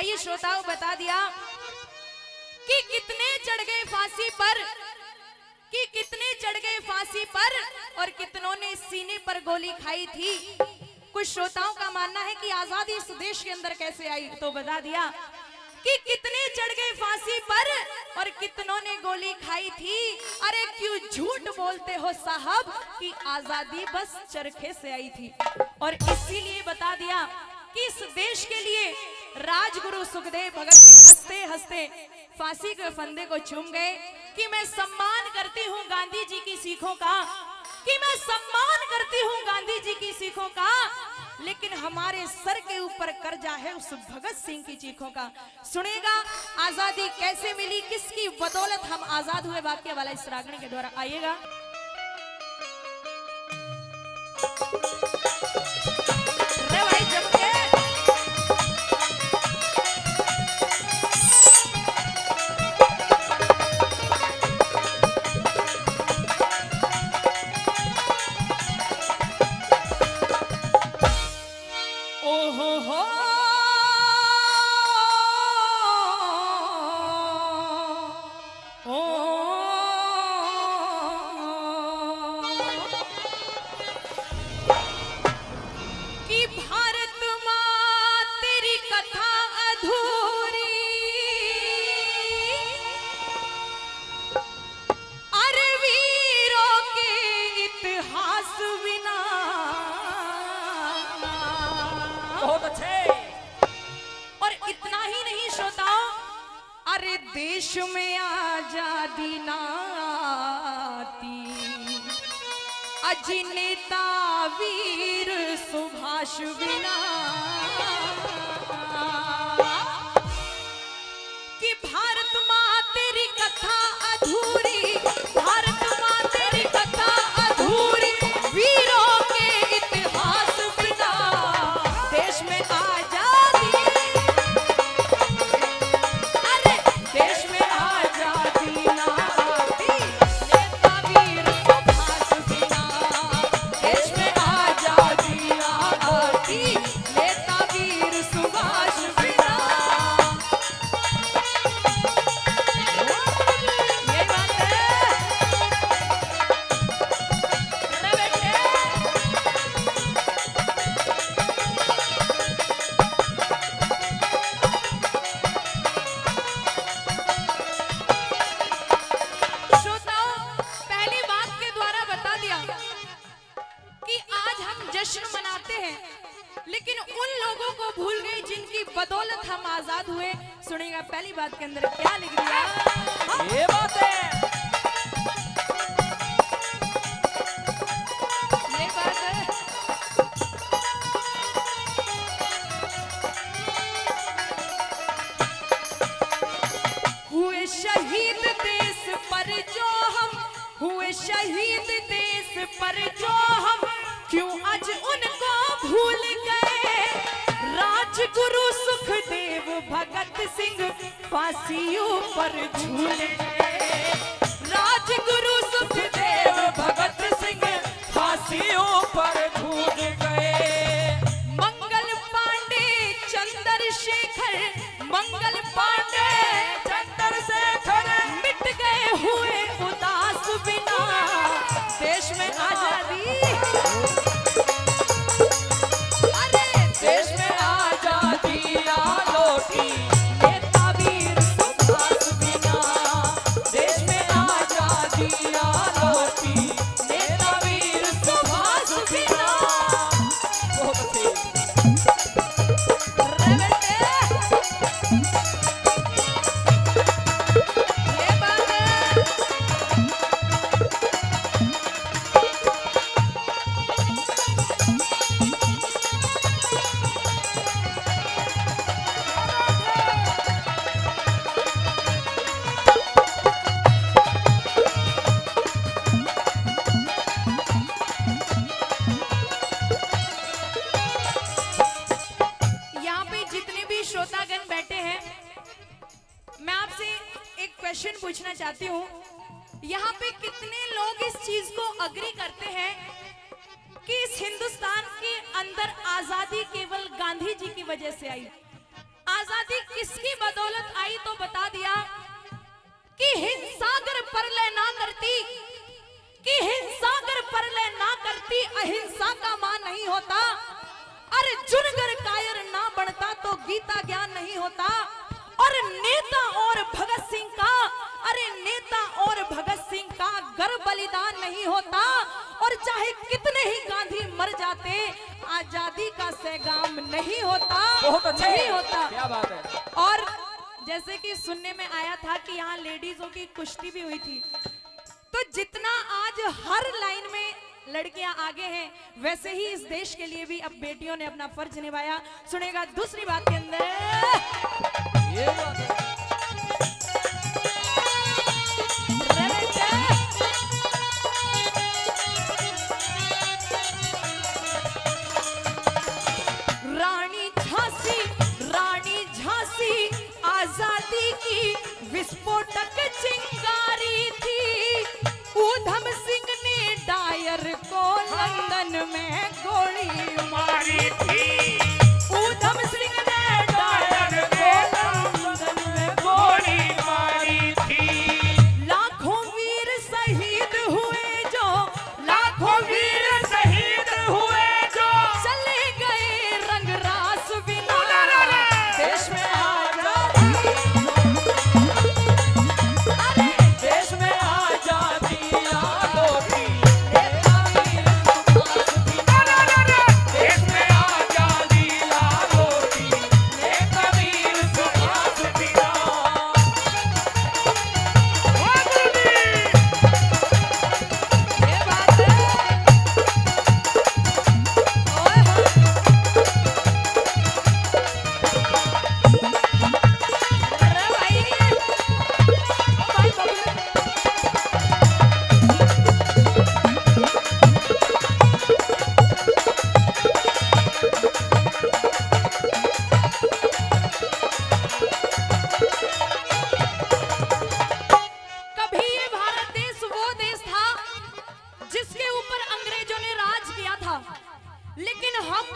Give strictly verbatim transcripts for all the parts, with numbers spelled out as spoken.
आइए श्रोताओं, बता दिया कि कितने चढ़ गए फांसी पर, कि कितने चढ़ गए फांसी पर और कितनों ने सीने पर गोली खाई थी। कुछ श्रोताओं का मानना है कि आजादी इस देश के अंदर कैसे आई, तो बता दिया कि कितने चढ़ गए फांसी पर और कितनों ने गोली खाई थी। अरे क्यों झूठ बोलते हो साहब कि आजादी बस चरखे से आई थी। और इसीलिए बता दिया कि इस देश के लिए राजगुरु सुखदेव भगत सिंह हंसते हंसते फांसी के फंदे को चूम गए कि मैं सम्मान करती हूँ गांधी जी की सीखों का, कि मैं सम्मान करती हूँ गांधी जी की सीखों का, लेकिन हमारे सर के ऊपर कर्जा है उस भगत सिंह की चीखों का। सुनेगा, आजादी कैसे मिली, किसकी बदौलत हम आजाद हुए, वाक्य वाला इस रागणी के द्वारा आइएगा। रे भाई, जम के। ओ हो हो। ओ कि भारत माँ तेरी कथा अधूरी, अरे वीरों के इतिहास बिना। बहुत अच्छे। और इतना ही नहीं श्रोताओं, अरे देश में आजादी ना आती, अजी नेता वीर सुभाष बिना। कि भारत माँ तेरी कथा अधूरी, भारत माँ तेरी कथा अधूरी, वीरों के इतिहास बिना। देश में आजादी, अरे देश में आजादी ना आती, नेता वीर सुभाष बिना। देश में आजादी ना आती, नेता वीर सुभाष बिना। यही बात है। अरे बेटे। श्रोताओं, पहली बात के द्वारा बता दिया कि आज हम जश्न मनाते हैं, लेकिन उन लोगों को भूल गए जिनकी बदौलत हम आजाद हुए। सुनिएगा, पहली बात के अंदर क्या लिख दिया। ये बात है। ये बात है। हुए शहीद देश पर जो हम, हुए शहीद देश पर जो हम, क्यों आज उनको भूल गए। राजगुरु सुखदेव भगत सिंह फांसियों पर झूल गए। राजगुरु सुखदेव भगत सिंह फांसियों पर झूल गए। मंगल पांडे, चंद्रशेखर, मंगल पांडे, चंद्रशेखर मिट गए हुए उदास बिना। देश में आजादी, अरे देश में आजादी आ लौटी, नेता वीर सुभाष बिना। देश में आजादी आ लौटी, नेता वीर सुभाष बिना। बहुत अच्छे। अरे बेटे, ये बात है। यहाँ पे जितने भी श्रोतागण बैठे हैं, मैं आपसे एक क्वेश्चन पूछना चाहती हूँ, यहाँ पे कितने लोग इस चीज को अग्री करते हैं कि इस हिंदुस्तान के अंदर आजादी केवल गांधी जी की वजह से आई? आजादी इसकी बदौलत आई तो बता दिया कि हिंसागर परलय ना करती, कि हिंसागर परलय ना करती, अहिंसा का मां नहीं होता। अर्जुन गर कायर ना बनता तो गीता ज्ञान नहीं होता। और नेता और भगत सिंह का, अरे नेता और भगत सिंह का गर बलिदान नहीं होता, और चाहे कितने ही गांधी मर जाते, आजादी का सैगाम नहीं होता। बहुत अच्छे। नहीं होता। क्या बात है। और जैसे कि सुनने में आया था कि यहाँ लेडीजों की कुश्ती भी हुई थी, तो जितना आज हर लाइन में लड़कियां आगे हैं, वैसे ही इस देश के लिए भी अब बेटियों ने अपना फर्ज निभाया। सुनेगा दूसरी बात के अंदर। ये बात है। रानी झांसी, रानी झांसी आजादी की विस्फोटक चिंगारी थी। ऊधम सिंह ने डायर को लंदन में गोली मारी थी। ऊधम सिंह ने डायर को लंदन में गोली मारी थी। लाखों वीर शहीद हुए जो, लाखों वीर शहीद हुए जो चले गए रंगरास बिना। देश में आजादी, अरे देश में आजादी आ गई। कभी ये भारत देश वो देश था जिसके ऊपर अंग्रेजों ने राज किया था, लेकिन हम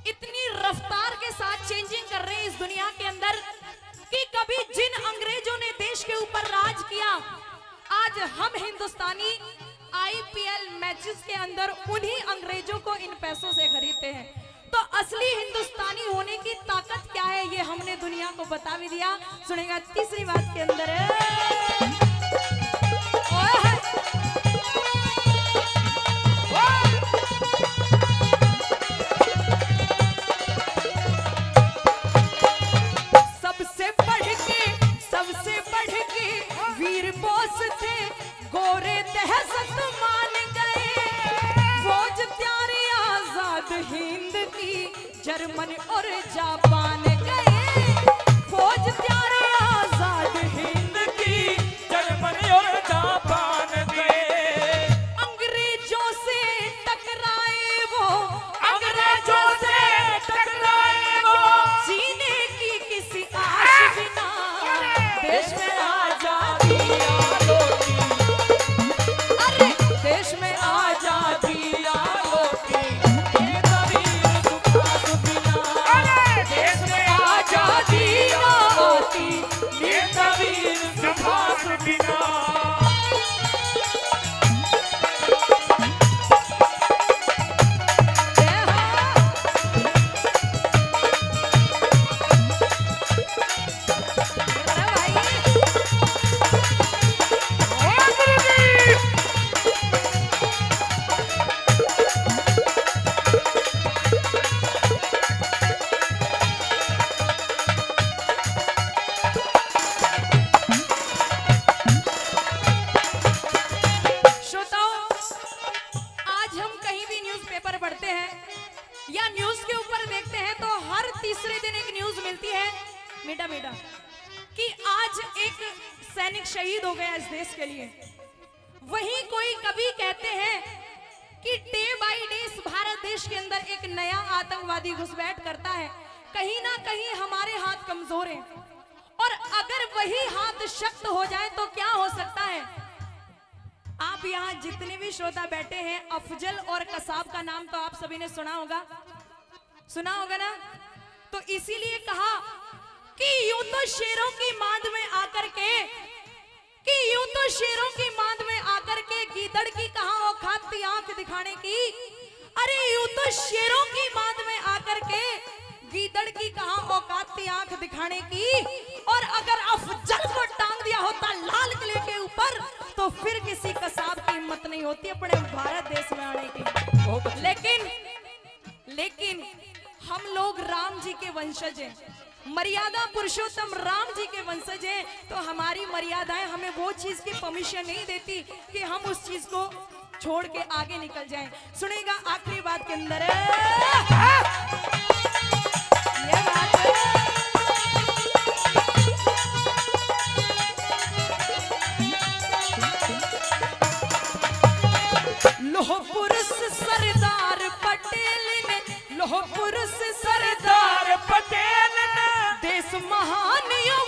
इतनी रफ्तार के साथ चेंजिंग कर रहे हैं इस दुनिया के अंदर कि कभी जिन अंग्रेजों ने देश के ऊपर राज किया, आज हम हिंदुस्तानी आईपीएल मैचेस के अंदर उन्हीं अंग्रेजों को इन पैसों से खरीदते हैं। तो असली हिंदुस्तानी होने की ताकत क्या है, ये हमने दुनिया को बता भी दिया। सुनेगा तीसरी बात के अंदर। ओए होए। सबसे बढ़ के, सबसे बढ़ के वीर बोस थे, गोरे दहशत मान गए। फौज तैयार आजाद हिंद की, जर्मन और जापान गए। फौज तैयार आजाद हिंद की, जर्मन और जापान गए। अंग्रेजों से टकराए वो, अंग्रेजों से टकराए वो, जीने की किसी आश बिना। देश में आजादी आ लौटी, अरे देश में आजादी आ लौटी, ये कबीर सुभाष बिना। अरे देश में आजादी आ लौटी, ये कबीर सुभाष बिना। श्रोताओं, आज हम कहीं भी न्यूज़पेपर पढ़ते हैं या न्यूज़ के ऊपर देखते हैं तो हर तीसरे दिन एक न्यूज़ मिलती है, मीठा मीठा, कि आज एक सैनिक शहीद हो गया इस देश के लिए। वहीं कोई कवि कहते हैं कि डे बाय डे इस भारत देश के अंदर एक नया आतंकवादी घुसपैठ करता है। कहीं ना कहीं हमारे हाथ कमजोर हैं, और अगर वही हाथ शक्त हो जाए तो क्या हो सकता है? आप यहाँ जितने भी श्रोता बैठे हैं, अफजल और कसाब का नाम तो आप सभी ने सुना होगा, सुना होगा ना? तो इसीलिए कहा कि शेरों की मांद में आकर के, कि यूं तो शेरों की मांद में आकर के गीदड़ की कहां औकात थी आंख दिखाने की। अरे, यूं तो शेरों की मांद में आकर के गीदड़ की कहां औकात थी आंख दिखाने की। और अगर अफजल को टांग दिया होता लाल किले के ऊपर, तो फिर किसी कसाब की हिम्मत नहीं होती अपने भारत देश में आने की। बहुत अच्छी। लेकिन लेकिन हम लोग राम जी के वंशज हैं, मर्यादा पुरुषोत्तम राम जी के वंशज हैं, तो हमारी मर्यादाएं हमें वो चीज की परमिशन नहीं देती कि हम उस चीज को छोड़ के आगे निकल जाएं। सुनेगा आखिरी बात के अंदर, ये बात है। लोह पुरुष सरदार पटेल ने, लोह पुरुष सरदार पटेल ने, देश महान यो